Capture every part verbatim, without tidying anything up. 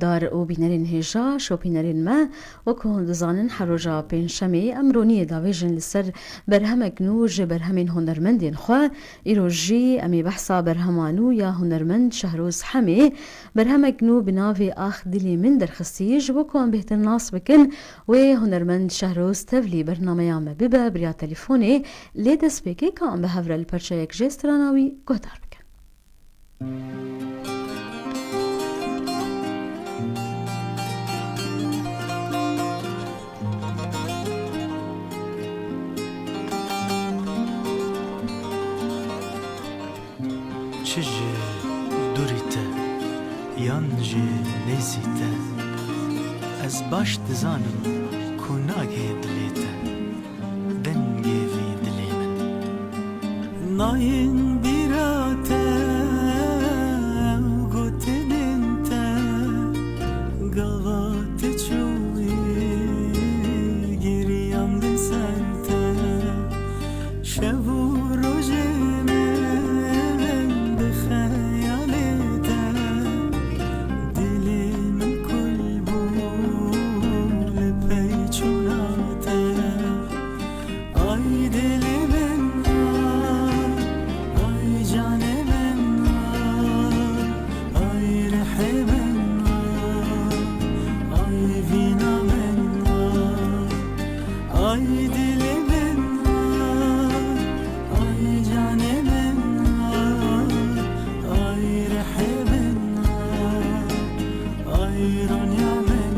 Dar û bînerên hêja, şopînerên me, wek ku hûn dizanin, her roja pêncşemê em roniyê davêjin li ser berhemek nû ji berhemên hunermendên xwe. Îro jî em ê behsa berhema nû ya hunermend Şehroz Hemê, berhemek nû bi navê Ax Dilê Min derxistî. Ji bo ku em bêhtir nas bikin, wê hunermend Şehroz tevlî bernameya me bibe bi riya telefonê, lê destpêkê ka em bi hev re li perçeyek jê strana wî guhdar bikin. Çi ji dûrî te yan ji nêzî te, ez baş dizanim ku nagihê dilê te. Dengê vî dilê min. Nayên bîra te û gotinên te, gava tu çûyî giriyam li ser te. Şev û rojê min bi xeyalê te, dilê min kul bû li pey çûna te. Ay dilê min, ay canê min, ay rihê min, ay vîna min, ay dilê min, ay canê min, ay rihê min, ay ronya min.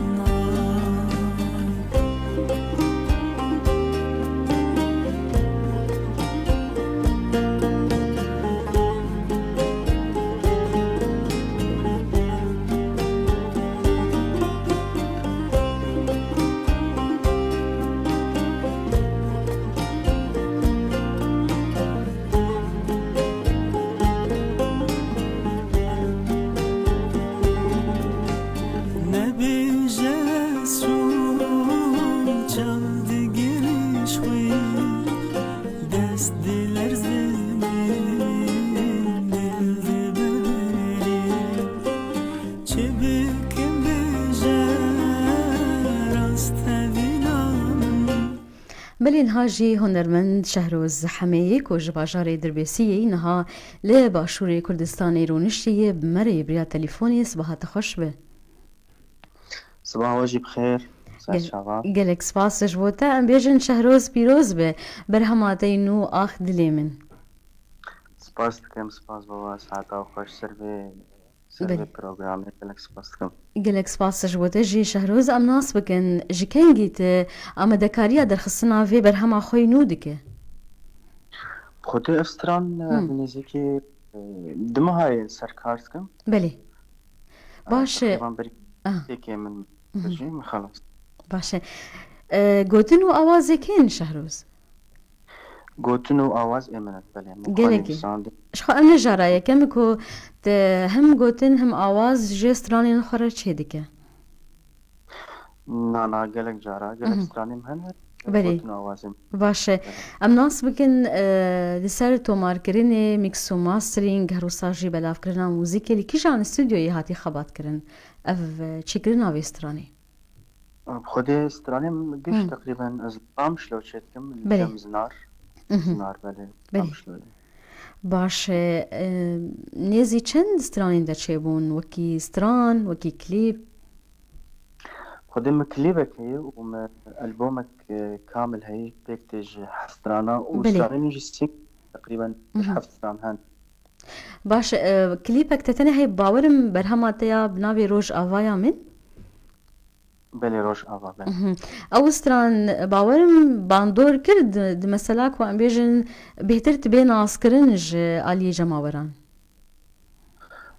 Nebêje ez çûm çav digirîş xwe, dest dilerzin, dil dibiberî. Çi bikim bêje rast hevîna min. Belê niha jî hunermend Şehroz Hemeyê ku ji bajarê Dirbêsiyê niha li Başûrê Kurdistanê rûniştiye, bi me re yê bi riya telefonê. Sibaha te xweş be. Sibaha we jî bi xêr. Ser Gel-, çava. Gelek spas ji bo te. Em bêjin Şehroz pîroz be. Berhema te yî nû Ax Dilê Min. Spas dikim, spas baba. Saeta xweş ser vê, ser Belê. vê programê. Gelek spas dikim. Gelek spas ji bo te jî Şehroz. Em nas bikin, ji kengî tu amadekariya derxistina vê berhema xwe yî nû dike? Xwedê ev stran, Hmm. bi nêzîkî, e, du meha ye ser kar dikim. Belê. E, Baş e. teqrîban berî Ah. têkê min Mhm. dijî, min xelas. Baş e. E, gotin û awazê kê in Şehroz? Gotin û awaz ê min in, belê. Min Gelekî. xwedî nivîsandin. Ji xwe ev ne jara yekem e ku te hem gotin hem awaz ji stranên xwe re çêdike. Na, na, gelek cara, gelek Mhm. stranê min hene. Belê. Gotin û awazê min. Baş e. Belê. Em nas bikin, e, li ser tomarkirinê, mix û mastering, her wisa jî belavkirina muzîkê, li kîjan stûdyoyê hatî xebatkirin ev, e, çêkirina vê stranê? Bi xwedê stranê min giş Hı. teqrîben ez li Qamişlo çêdikim, li Belê. cem Zinar. Mhm. Zinar, belê. Belê. Qamişlo. Baş e, e, nêzî çend stranên de çêbûn, wekî stran, wekî klîp? Xwedê min klîbek heye û min albomek, e, kamil heye, pêk tê ji heft strana û Belê. stranên jî sing teqrîben Mhm. heft stran hen. Baş e, klîpek te tene heye, bawerim berhema te ya bi navê Rojavaya Min? Belê, Rojava, belê. Mhm. Ew stran, bawerim bandor kir, di, di mesela ku em bêjin bêhtir tu bê naskirin ji aliyê cemaweran.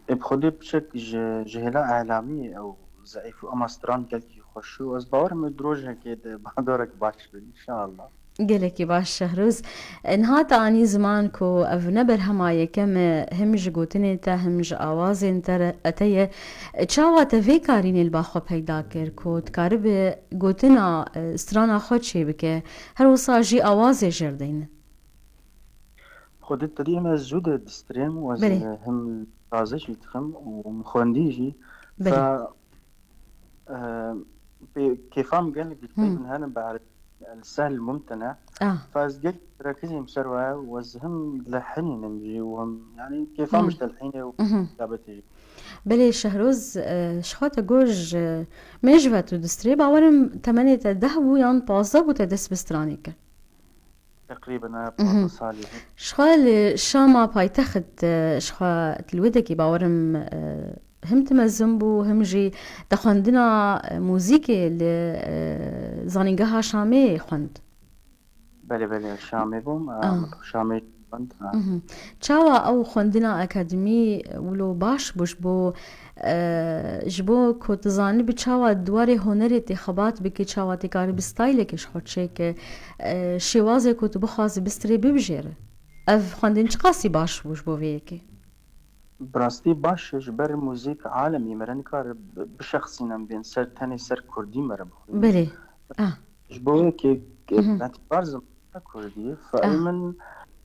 Ê, bi xwedê piçek ji, ji hêla elamî ew zeîf û ema stran gelkî xweş û ez bawerim di rojekê de bandorek baş be, înşallah. Gelekî baş, Şehroz. Niha te anî ziman ku ev ne berhema yekem e, him ji gotinê te, him ji awazên te re, te ye. Çawa te vê karînê li ba xwe peyda kir ku dikaribe gotina, e, strana xwe çêbike? Her wisa jî awazê jêr deyne. Xwedê te dî em ez zû de distrêm û ez Belê. him taze jî dixim û min xwendî jî. Belê. Fe Ee, pê-, kêfa min gelek ji peyvên herin bi erebî, El Sehl Mumtene. Ah. Fa ez gelek trekizîm ser we, ez him dilehenînim jî û him, yanî kêfa min ji telhînê û kitabetê jî. Belê Şehroz, e, ji xwe te got ji mêj ve tu distrê, bawerim temenê te deh bû yan pazdeh bû te dest bi stranê kir. Teqrîben, e, pazdeh salî bû. Ji xwe li Şama paytext, e, ji xwe li wê dekî bawerim, e, him tu mezin bû, him jî te xwendina, e, muzîkê li, e, Zanîngeha Şamê xwend. Belê, belê, Şamê bûm, e, Ah. Şamê xwend, e. Mhm. Çawa ew xwendina akademî wilo baş bû ji bo, e, ji bo ku tu zanibî çawa di warê hunerê tê xebat bikî, çawa tê karibî staylekê ji xwe çêke, e, şêwazê ku tu bixwazî bistirê bibijêre? Ev xwendin çiqasî baş bû ji bo vê yekê? Bi rastî baş e, ji ber muzîk alemî me re nikare bi-, bişexsînin bên ser, tenê ser kurdî me re bixwînin. Belê. Ah. Ji bo wê ke, ke Mhm. me tîbar zimana kurdî, fa Ah. min,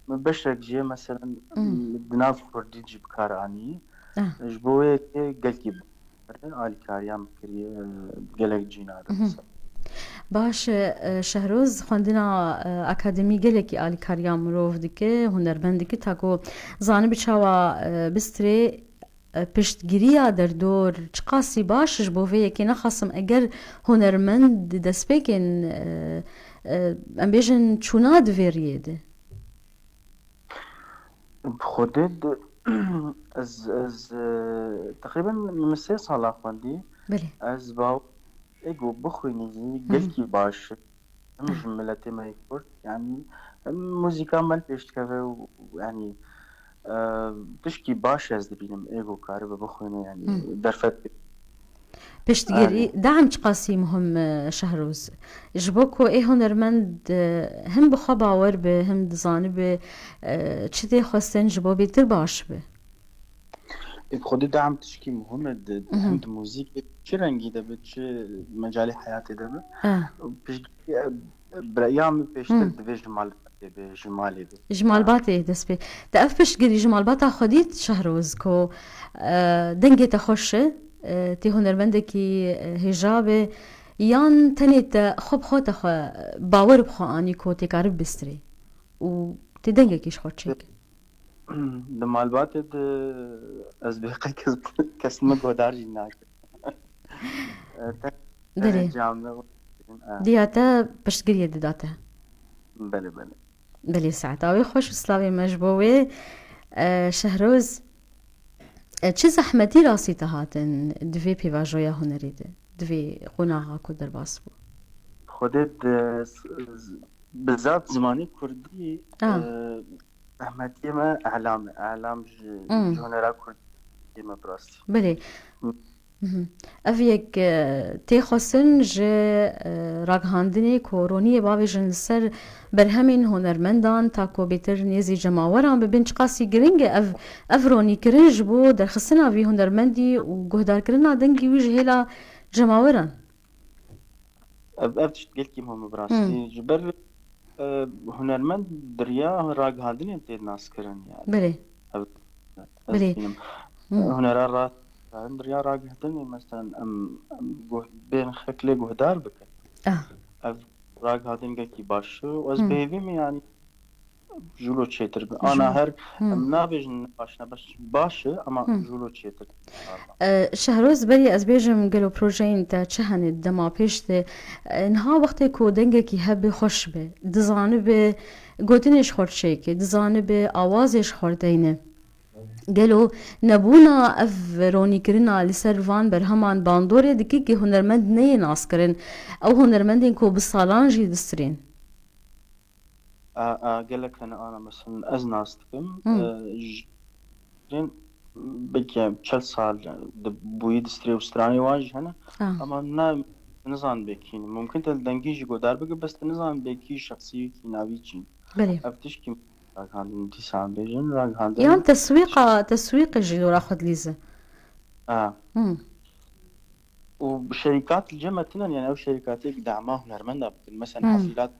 min beşek jê, meselen, Mhm. di nav kurdî jî bi kar anî. Ah. Ji bo wê ke gelkî alîkariya min kiriye, gelek cîna de Mhm. mesela. Baş e, Şehroz, xwendina, e, akademî gelekî alîkariya mirov dike, hunermend dike, ta ku zanibî çawa, e, bistirê, e, piştgiriya derdor çiqasî baş ji bo vê yekê nexasim eger hunermend di destpêkên, e, e, em bêjin çûna di vê riyê de. Bi Xwedê di, ez, ez, e, teqrîben min sê sala xwendî. Belê. Ez bawer ê ku bixwînî jî Hı hı. gelkî baş e. Hem Ah. ji miletê me yê Kurd, yanî hem muzîka me li pêş dikeve û, yanî, e, tişkî baş ez dibînim ê ku karibe bixwîne, yanî Hı. derfet bike. Piştgirî, Erê. Deam çiqasî muhim e, Şehroz. Ji bo ku ê hunermend, e, him bi xwe bawer be, him dizanibe, e, çi tê xwestin ji bo bêtir baş be. Ê, bi xwedî deam tişkî muhim e, di, Mhm. hem di muzîkê, çi rengî de be, çi mecalê heyatê de be. Ah. Piştgirî, e, bi reya min pêştir Hmm. divê ji malbatê be, ji malê be. Ji malbatê dest pê. Te ev piştgirî ji malbata xwe dît Şehroz ku, e, dengê te xweş e, e, tê hunermendekî, e, hêja be, yan tenê te xwe bi xwe te xwe bawer bi xwe anî ku tê karib bistirê û tê dengekî ji xwe çêke? Di malbatê de ez bê qey kes, kes min guhdar jî nake. E, te, Belê. Camiye, e. Diya te piştgiriyê dida te. Belê, belê. Belê, saeta wê xweş û slavê me ji bo wê. E, Şehroz, e, çi zehmetî rastî te hatin di vê pêvajoya hunerî de, di vê qonaxa ku derbas bû? Xwedê di, z-, z-, bi zaf zimanê kurdî, Ah. e, zehmetiyê me elam e. Elam ji, Hmm. ji hunera kurdî me bi rastî. Belê. Hı. Mhm. Ev yek, e, tê xwestin ji, e, ragihandinê ku roniyê bavêjin li ser berhemên hunermendan, ta ku bêtir nêzî cemaweran bibin, çiqasî giring e ev, ev ronîkirin ji bo derxistina vî hunermendî û guhdarkirina dengî wî ji hêla cemaweran. Ev, ev tişt gelkî muhim e bi rastî. Hmm. Ji ber, e, hunermend di riya ragihandinê tê naskirin yani. Belê. Ev, ez Belê. dibînim. Hmm. Hunera rast, yani di riya ragihandinê, mesela em, em guh-, bên xelk lê guhdar bikin. Ah. Ev ragihandin gelkî baş e û ez Hmm. bi hêvî me yani jûlo çêtir be. Jûlo. Ana her, Hmm. em nabêjin ne baş, ne baş, baş e, ama Hmm. jûlo çêtir. E, Şehroz, berî ez bêjim, gelo projeyên te çi hene di dema pêş de? E, niha wextê ku dengekî hebe xweş be, dizanibe gotinê ji xwe çêke, dizanibe awazê ji xwe deyne. Gelo nebûna ev ronîkirina li ser van berheman bandorê dike ku hunermend neyê naskirin? Ew hunermendên ku bi salan jî distirên. A, a, gelek hene ana, mesela ez nas dikim. Hmm. E, j-, jin belkî çel sal di bûyî distirê û stranê wan jî hene. Ah. Ama na, nizan bê kî ne. Mumkin te li dengî jî godar bike, bes te nizan bê kî şexsî kî navî çî. Belê. Ev tişkî ragihandin dîsan bêjin, ragihandin. Yan teswîqa, teswîqê jî dora xwe dilîze. Ha. Hmm. Û şerîkat li cem me tune ne, yani ew şerîkatê dema hunermenda bikin. Mesela Hmm. hafîlat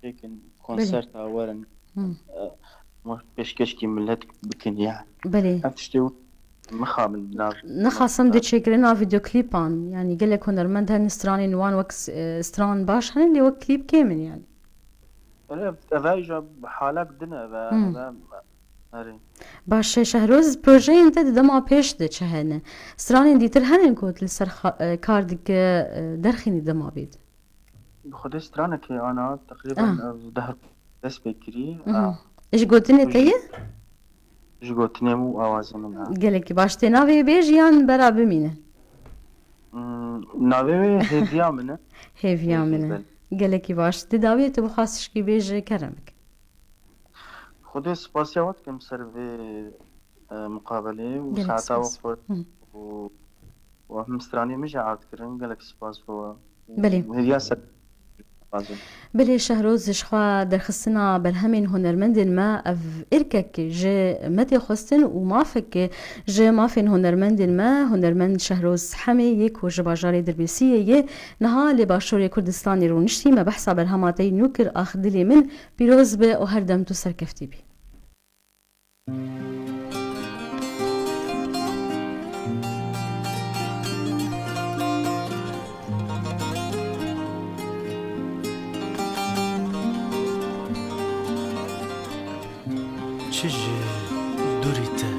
bikin, Belê. konserta werin, Hmm. e, pêşkêşkî millet bikin yani. Belê. Ev tiştê û Mixabin nav. Nexasim dê çêkirina vîdeoklîpan, yanî gelek hunermend hene stranên wan wek s-, e, stran baş hene, lê wek klîp kêm in yanî. Öyle, eve jî halek din e, eve, Hmm. eve, erê. Baş e, Şehroz, projeyên te di dema pêş de çi hene? Stranên dîtir hene ku li ser xa-, e, kar dike, e, derxînî dema bê de? Bi Xwedê stranekê ana, teqrîben, Ah. ev deh dest pê kirî. Mhm. Ah. Ji gotinê te Ji, ye? ji gotinê min û awazê min, ha. Gelekî baş. Tê navê bêj yan bera bimîne? Hmm, navê wê Hêviya min e. Hêviya Hêvî, min e. belê. Gelekî baş. Di dawiyê tu bixwast şikî bêje kerem bike. Xwedê spasiya we dikim ser vê, e, muqabelê û Gelek saeta we spas. xurt Hı. û, û him stranê min jî erd kirin. Gelek spas bo we. Belê. Hêviya ser dixwazim. Belê Şehroz, ji xwe derxistina berhemên hunermendên me ev irkek ji me tê xwestin û mafek ji mafên hunermendên me, hunermend Şehroz Hemê yê ku ji bajarê Dirbêsiyê ye, niha li Başûrê Kurdistanê rûniştî, me behsa berhema te yî nû kir, Ax dilê min, pîroz be û her dem tu serkeftî bî. Çi ji dûrî te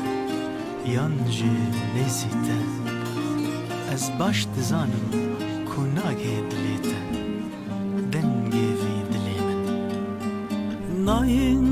yan ji nêzî te, ez baş dizanim ku nagihê dilê te dengê vî dilê min. Nayên